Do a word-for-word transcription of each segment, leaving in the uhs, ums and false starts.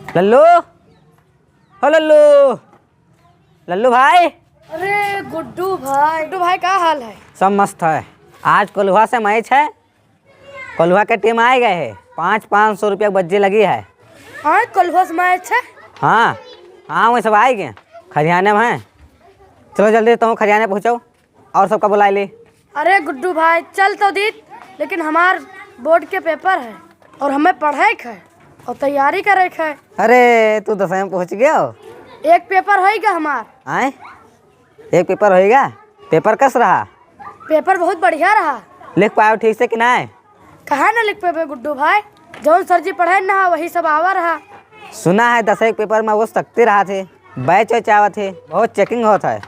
लल्लू, हो लल्लू, लल्लू भाई। अरे गुड्डू भाई, गुड्डू भाई का हाल है? सब मस्त है। आज कोल्हुआ से मैच है, कोल्हुआ के टीम आए गए है, पाँच पाँच सौ रुपया बज्जी लगी है। हाँ, कोल्हुआ से मैच है? हाँ, हाँ, वही सब आए गए, खरियाने में है। चलो जल्दी तुम खरियाने पहुँचो। और सबका बुलाए ले। अरे गुड्डू भाई, चल तो दीत, लेकिन हमार बोर्ड के पेपर है और हमें पढ़े के है और तैयारी करे के है। अरे, तू दसवीं में पहुँच गयो? एक पेपर होइगा हमार। आए? एक पेपर होइगा? पेपर कस रहा? पेपर बहुत बढ़िया रहा। लिख पायो ठीक से कि नाय? कहाँ न लिख पेबे गुड्डू भाई, जौन सर जी पढ़े न हा, वही सब आवा रहा। सुना है दसवीं के पेपर में वो सख्ती रहा थे, बैच वैच आवत है, बहुत checking होत है।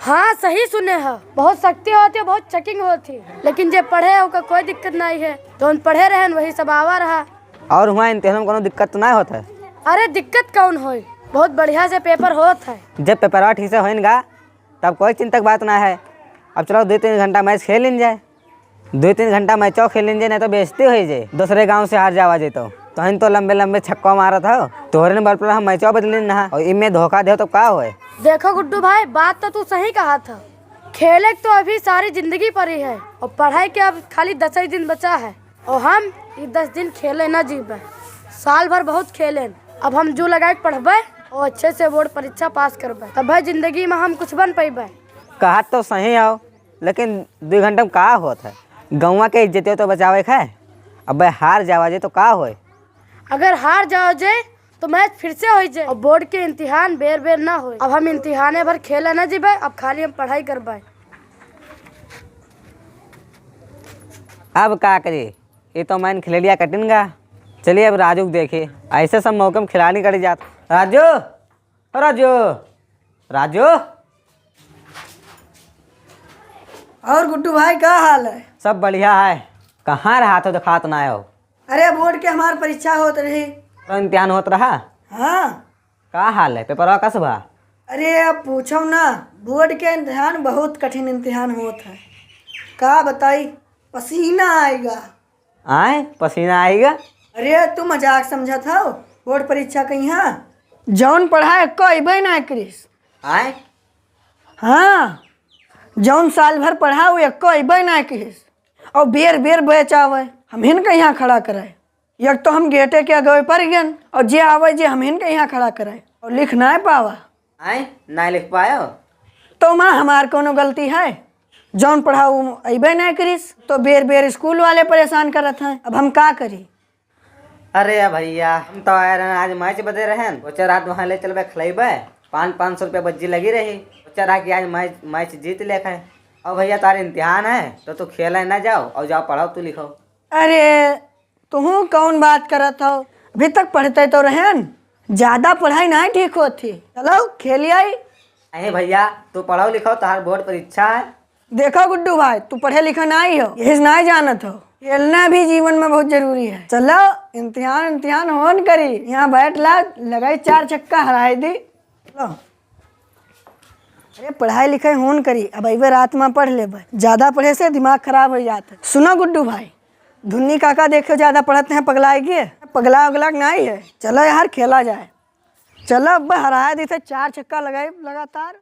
हाँ, सही सुने ह, बहुत सख्ती होत है, बहुत checking होत है, लेकिन जे पढ़े है ओका कोई दिक्कत नहीं है, जौन पढ़े रहन वही सब आवा रहा। और हुआ इम्तिहान में कोनो दिक्कत तो नहीं होत है? अरे दिक्कत कौन होई, बहुत बढ़िया से पेपर होत है। जब पेपरवा ठीक से होइन गा, तब कोई चिंता के बात ना है। अब चलो दो तीन घंटा मैच खेल लीन जाए। दो तीन घंटा मैचो खेल लीन जाए, नहीं तो बेइज्जती हो जाए। दूसरे गांव से हार जावा जाए तो। तोहन तो लंबे लंबे छक्का मारत हो, तोहरे ने बल पर हम मैचो बदल लेन ना, और इमे धोखा दे तो का होए? देखो गुड्डू भाई, बात तो तू सही कहा था। खेले के तो अभी सारी जिंदगी पड़ी है और पढ़ाई के अब खाली दस ही दिन बचा है और हम ये दस दिन खेले ना जीबे। साल भर बहुत खेलेन, अब हम जू लगा के पढ़बे और अच्छे से बोर्ड परीक्षा पास करबे, तब जिंदगी में हम कुछ बन पैबे। कहा तो सही हो, लेकिन दो घंटा में का होत है? गौवा के इज्जत तो बचावे के है। अब हार जावा जे तो का होए? अगर हार जाओ जे तो मैच फिर से होई जे और बोर्ड के इम्तिहान बेर बेर ना होए। अब हम इम्तिहाने भर खेला ना जीबे, अब खाली हम पढ़ाई करबे। अब का करी, ये तो मैंने खिलड़िया कटिन गा। चलिए अब राजू को देखिए, ऐसे सब मौके में खिलाड़ी कट जात। राजू, ओ राजू, राजू। और गुड्डू भाई, का हाल है? सब बढ़िया है। कहाँ रहा तो दिखात ना हो? अरे, बोर्ड के हमार परीक्षा होत रही। तो इम्तिहान होत रहा? हाँ। का हाल है, पेपरवा कस बा? अरे, अब पूछो ना, बोर्ड के इम्तिहान बहुत कठिन इम्तिहान होत है। का बताई, पसीना आएगा। आए, पसीना आएगा? अरे, तू मजाक समझत हो? बोर्ड परीक्षा कहीं है? जौन पढ़ा एको अइबे ना करिस। आए? हाँ, जौन साल भर पढ़ा उ एको अइबे ना करिस। और बेर बेर बैच आवे, हमहिन के यहाँ खड़ा कराए। एक तो हम गेटे के अगवे पर गन, और जे आवे जे हमहिन के यहाँ खड़ा कराए, और लिख ना पावा। आए, ना लिख पायो? तो माँ, हमार कोनो गलती है? जौन पढ़ाऊ अइबे नहीं करिस, तो बेर बेर स्कूल वाले परेशान करत हैं। अब हम का करी? अरे भैया, हम तो आए रहन आज मैच बदे रहन, सोचा रात वहाँ ले चलबे खिलैबे, पाँच पाँच सौ रुपया बज्जी लगी रही, सोचा रहा कि आज मैच, मैच जीत लेखे। और भैया, तार इम्तिहान है, तो तू खेले ना जाओ और जाओ पढ़ाओ, तू लिखो। अरे, तुहू कौन बात करत हो? अभी तक पढ़ते तो रहन, ज्यादा पढ़ाई नहीं ठीक होत ही। चलो, खेल आई। नहीं भैया, तू पढ़ो लिखो, तोहार बोर्ड परीक्षा है। देखो गुड्डू भाई, तू पढ़े लिखे नहीं हो, यही से नहीं जानत हो। खेलना भी जीवन में बहुत जरूरी है। चलो, इम्तिहान, इम्तिहान होन करी, यहाँ बैठ ला, लगाई चार छक्का, हराई दी। चलो। अरे, पढ़ाई लिखाई होन करी, अब अइबे रात में पढ़ लेबे। ज्यादा पढ़े से दिमाग खराब हो जात है। सुनो गुड्डू भाई, धुन्नी काका देखो ज्यादा पढ़त हैं, पगलाए गए। पगला उगला के नहीं है। चलो यार, खेला जाए। चलो, अब हराए दी थे, चार छक्का लगाई लगातार।